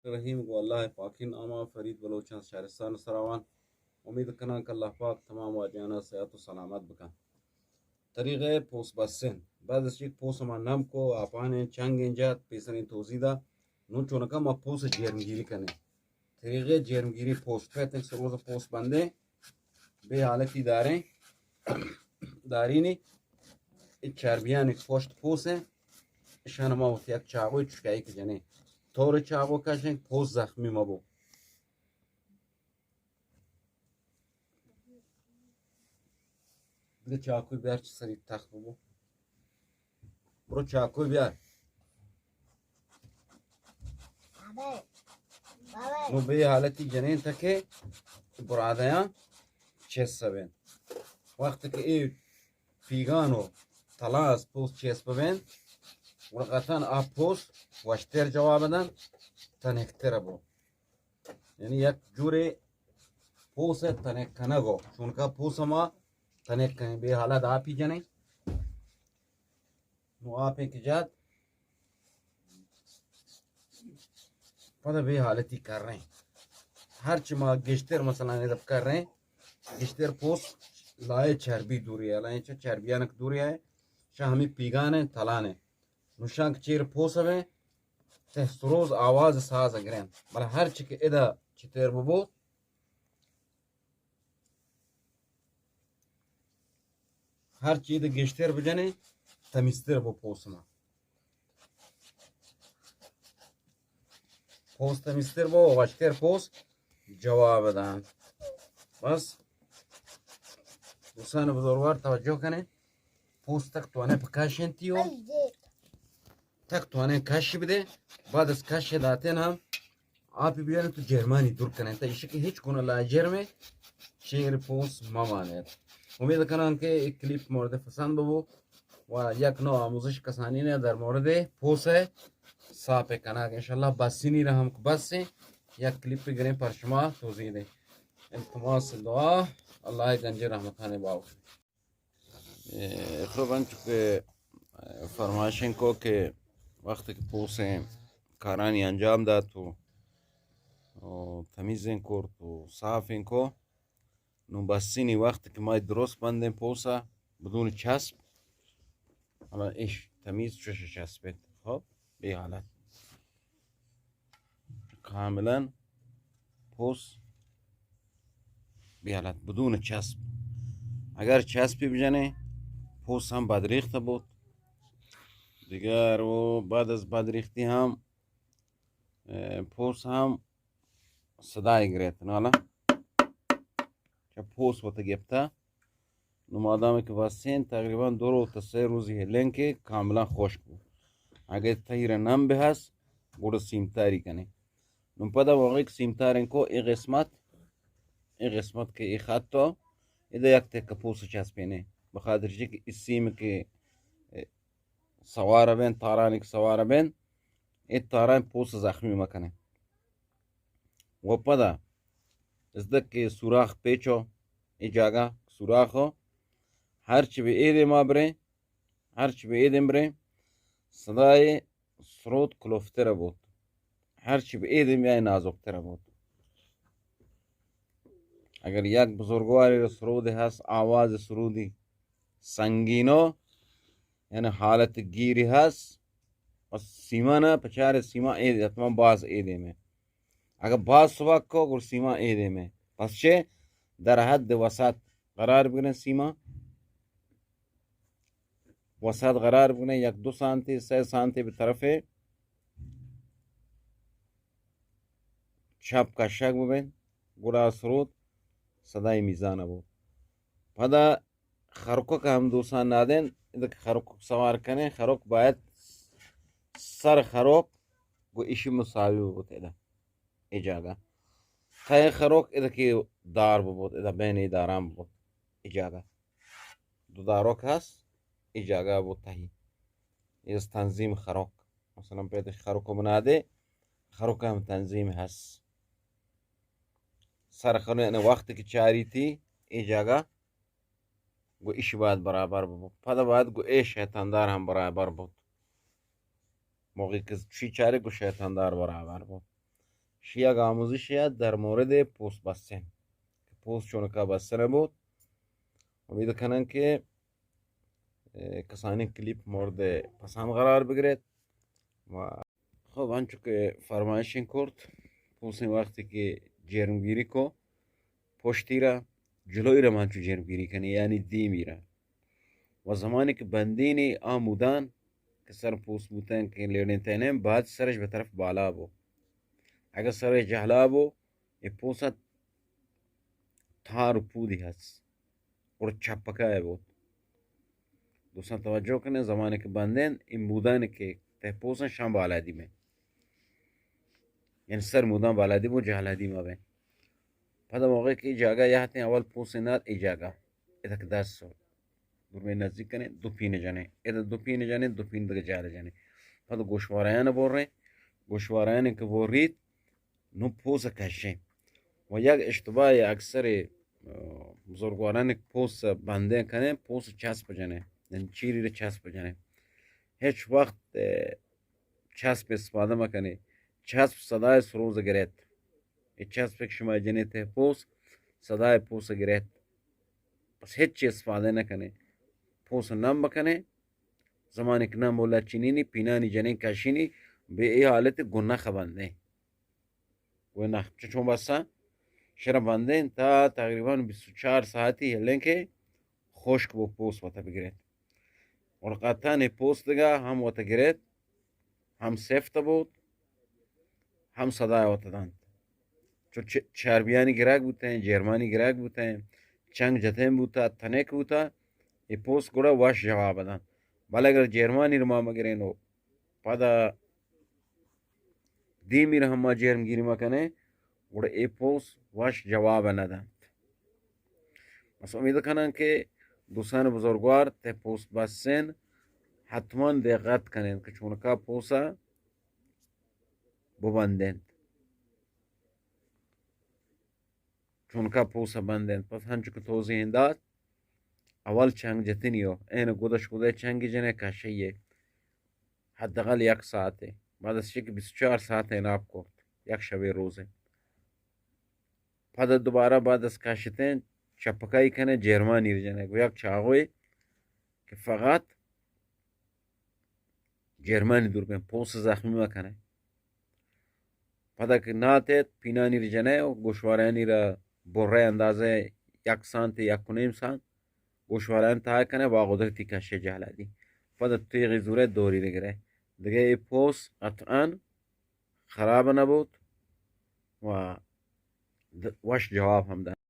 الرحیم، گوں اللہ پاکیں ناما، فرید بلوچاں شہرستان سراوان۔ امید کناں کہ اللہ پاک تمام واجہانا صحت و سلامت بکن۔ طریقہ پوس بستن۔ بعد از یک پوس ما نم کو، آپانیں چنگیں جات، پیسریں توضیح دا۔ نوں چونکا ما پوس جرمگیری کنیں۔ طریقہ جرمگیری پوس، پہ تک سروز پوس بندیں، بے حالتی داریں، دارینی، اے چربیانی پشت پوسیں، اشان ما وتی یک چاقوی چکائی کہ جنیں۔ طور چاقو کشیں، پوس زخمی مبو۔ دگہ چاقوی بیار چہ سری تخت ببو۔ برو چاقوی بیار۔ نوں بے حالتی جنیں تکے برادیاں چست بین۔ وقت کہ اے پیگان و تلاس پوس چست ببین، گڑا قطعاً آ پوس وشتر جواب دن، تنکتر بو۔ یعنی یک جورے پوس ءِ تنک کنگ ءَ، چونکا پوس ءَ ما تنک کنیں، بے حالت آپی جنیں، نوں آپیں کہ جات پدا بے حالتی کریں۔ ہرچی ما گیشتر مثلاً ادب کریں، گیشتر پوس لائے چربی دوری ہے، لائے چہ چربیانک دوری ہے، شا ہمیں پیگان ہیں، تلان ہیں۔ نشانک چیر پوس بیں، تہ سروز آواز ساز گرین۔ بلے ہر چی کہ ادا چتر ببو، ہر چی ادا گیشتر بجنے، تمیزتر بو پوس ما۔ پوس تمیزتر بو، وشتر پوس جواب دان۔ بس دوستان بزرگوار توجہ کنے، پوس تک تونے پکاشنتی ہو۔ تک توانیں کش بدے، بعد از کش داتیں ہم آپ بیاریں تو جرمانی دور کنیں، تا ایشی کہ ہچ گناہ لا جرمے چیر پوس ممانیت۔ امید کنان کہ ایک کلیپ مورد پسند ببو و یک نو آموزش کسانی نے در مورد پوس ہے ساپ کناک۔ انشاءاللہ بسینی رحم بس ہیں، یک کلیپ گریں پر شما توضیح دیں۔ التماس دعا، اللہ گنج رحمتان باوخ۔ اے، اخروب انچو کہ، اے، فرمائشیں کو کہ وقت کہ پوسیں کارانی انجام دات و، و تمیزیں کرت و صافیں کو، نوں بسینی وقت کہ ما درست بندیں پوسا بدون چسپ، حالا اش تمیز چش چسپت، خب، بے حالت۔ کاملاً پوس بے حالت بدون چسپ۔ اگر چسپی بجنے، پوس ہم بدریخت بوت۔ دیگر و بعد از بدریختی ہم، اے، پوس ہم صدای گریت۔ نالا چہ پوس وت گپتا۔ نوں مادام کہ بسین تقریباً دو روز تا سہ روزی ہلیں کہ کاملاً خشک بو۔ اگہ تہیر نم بہ ہست، گڑا سیمتاری کنے۔ نوں پدا موقع کہ سیمتاریں کو اے قسمت، اے قسمت کہ اے خط تو، ادا یک تک پوس چسپینے۔ بخاطر چی کہ اے سیم کہ، اے، سوار بین، تارانی کہ سوار بین، اے تاران پوس زخمی مکنے۔ و پدا ازدک کہ سوراخ پیچو، اے جاگہ سوراخو، ہرچی بہ اے دیما بریں، ہرچی بہ اے دیم بریں، صدای سرود کلوفتر بوت، ہرچی بہ اے دیم بیائے نازکتر بوت۔ اگر یک بزرگواری سرود ہست، آواز سرودی سنگینو، یعنی حالت گیری ہست، پس سیما نہ پچارے، سیما اے حتما باز اے دیمے۔ اگر باز سبک کو، گڑا سیما اے دیمے۔ پس چے؟ در حد وسط قرار بگریں سیما۔ وسط قرار بگریں، یک دو سانتی، سہ سانتی بہ طرف چپ کشگ ببین، گڑا سرود صدای میزان بو۔ پدا خرکک ہم دوستان نادین، ادا کہ خرکک سوار کنیں، خرک باید سر خرک گو ایشی مساوی بوت ادا، اے جاگہ۔ تہ خرک ادا کہ دار بوت، ادا بین اے داران بوت، اے جاگہ۔ دو دارک ہست، اے جاگہ بوت تہی۔ اے از تنظیم خرک۔ مثلاً پیدا خرک بنادے، خرک ہم تنظیم ہست۔ سر خرک یعنی وقت کہ چاری تھی، اے جاگہ گو ایشی باید برابر ببو۔ پدا باید گو اے شیطان دار ہم برابر بوت۔ موقع کہ چی چارے گو شیطان دار برابر بوت۔ شی یک آموزشے ات در مورد پوست بستن، کہ پوست چونکا بستن بوت. امید کنن کہ، اه، کسانی کلیپ مورد پسند قرار بگریت. و خب، انچو کہ فرمائشیں کرت، پوسیں وقتی کہ جرمگیری کو، پشتی را، جلوی را منچو جرمگیری کنی، یعنی دیمی را. و زمانی کہ بندینی آ مودان کہ سر پوست بوتن کہ لیڑیں تینیں، بعد سرش بہ طرف بالا بو. اگہ سرش جہلا بو، اے پوسا تار و پودی ہست، گڑا چپکا بوت. دوستان توجہ کنیں، زمانی کہ بندین، اے مودان کہ تہ پوسن شان بالا دیمیں، یعنی سر مودان بالا دیم و جہلا دیم بیں. پدا موقع کہ جاگہ یہتیں، اول پوسن نات اے جاگہ، ادک دست سو. دوربین نزدیک کنیں، دو پین جنیں، ادا دو پین جنیں، دو پین دگہ جار جنیں. پدا گوشوارایان بوریں، گوشوارایان کہ بوریت، نوں پوس کشیں. و یک اشتباہ اکثر، اه، بزرگواران پوس بندیں کنیں، پوس چسپ جنیں، یعنی چیری را چسپ جنیں. ہچ وقت، اه، چسپ استفادہ مکنیں. چسپ صدای سروز گرت. اے چسپ کہ شما جنیت پوس، صدای پوس گرت. پس ہچ چی استفادہ نہ کنیں. پوس نم بکنیں. زمانی کہ نم بولا چنینی، پینانی جنین کشینی، بہ اے حالت گنہ خبندیں. گوئے نہ چچون بسا شرا بندیں تا تقریباً بیست و چار ساعتی ہلیں کہ خشک بو پوس وتا بگرت. اور قطعاً اے پوس دگا ہم وتا گرت، ہم سفت بوت، ہم صدای وتا دنت. چو چ-، چربیانی گراگ بوتیں، جرمانی گراگ بوتیں، چنگ جتیں بوتا، تنک بوتا، اے پوس گڑا وش جواب دنت. بلے اگر جرمانی رو ما مگریں و پدا دیمی را ہما جرم گیری مکنیں، گڑا اے پوس وش جواب نہ دنت. بس امید کناں کہ دوستان بزرگوار تہ پوست بستن حتماً دقت کنیں کہ چونکا پوسا ببندیں، چونکا پوسا بندیں. پس ہنچو کہ توضیح دات، اول چنگ جتنی ہو، این گدش گدے چنگی جنے کشیے، حداقل یک ساعتے، بعد از چہ کہ بیست و چار ساعت اناب کرت، یک شبے روزے. پدا دوبارہ بعد از کشتیں چپکائی کنے، جرمانی رو جنے، گو یک چاغوے کہ فقط جرمانی دور بیں، پوس زخمی مکنے. پدا کہ ناتیت، پینانی رو جنے و گوشوارانی را برے اندازہ یک سانت، یک و نیم سانت، گوشواران تہا کنے، با قدرتی کشے جہلا دی. پدا تیغی زورے دوری رو گرے. دگہ اے پوس قطعاً خراب نہ بوت و د-، وش جواب ہم دنت.